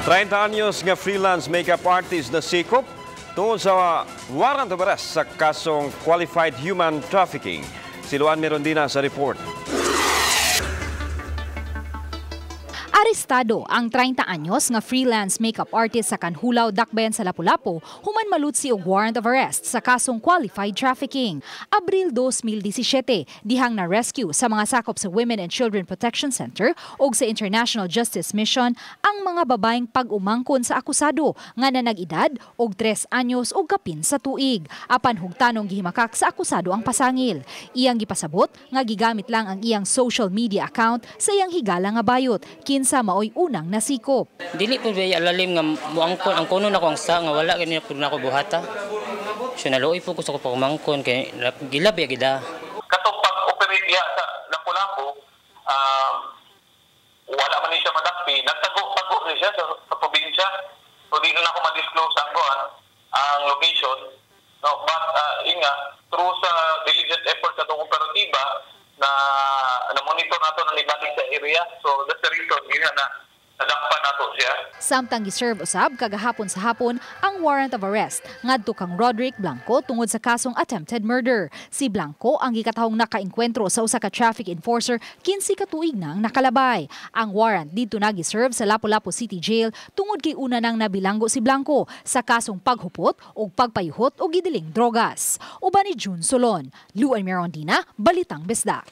30 anyos nga freelance makeup artist nasikop tungod sa warrant of arrest sa kasong qualified human trafficking. Si Luan Mirondina sa report. Arestado ang 30 anyos nga freelance makeup artist sa Kanhulaw, Dakbayan sa Lapu-Lapu human malutsi og warrant of arrest sa kasong qualified trafficking. Abril 2017, dihang na-rescue sa mga sakop sa Women and Children Protection Center og sa International Justice Mission ang mga babaeng pag-umangkon sa akusado nga nanag-edad og 3 anyos og kapin sa tuig. Apan hugtanong gihimakak sa akusado ang pasangil. Iyang gipasabot nga gigamit lang ang iyang social media account sa iyang higala nga bayot kinsa maoy unang nasikop. Dili po ba lalim nga muangkon ang kuno nako ang sa nga wala gani po nako buhata. So naluoy po ko sa ko pagmangkon kay gilab ya gida. Katong pag-operate diha sa Lapu-Lapu, wala man ni siya madakpi, nagtago-tago ni siya sa probinsya. So di na ako ma-disclose ang kuan, ang location. No, but inga through sa diligent effort sa atong operatiba na na-monitor nato na nibalik sa area. So that's the reason yun na nadakpan nato siya. Samtang giserve usab kagahapon sa hapon ang warrant of arrest ngadto kang Roderick Blanco tungod sa kasong attempted murder. Si Blanco ang gikatahong nakaengkwentro sa usa ka traffic enforcer 15 ka tuig nang nakalabay. Ang warrant didto na giserve sa Lapu-Lapu City Jail tungod kay una nang nabilanggo si Blanco sa kasong paghupot ug pagpayuhot og gidiling drogas. Uban ni June Solon, Luan Mirondina, Balitang Bisdak.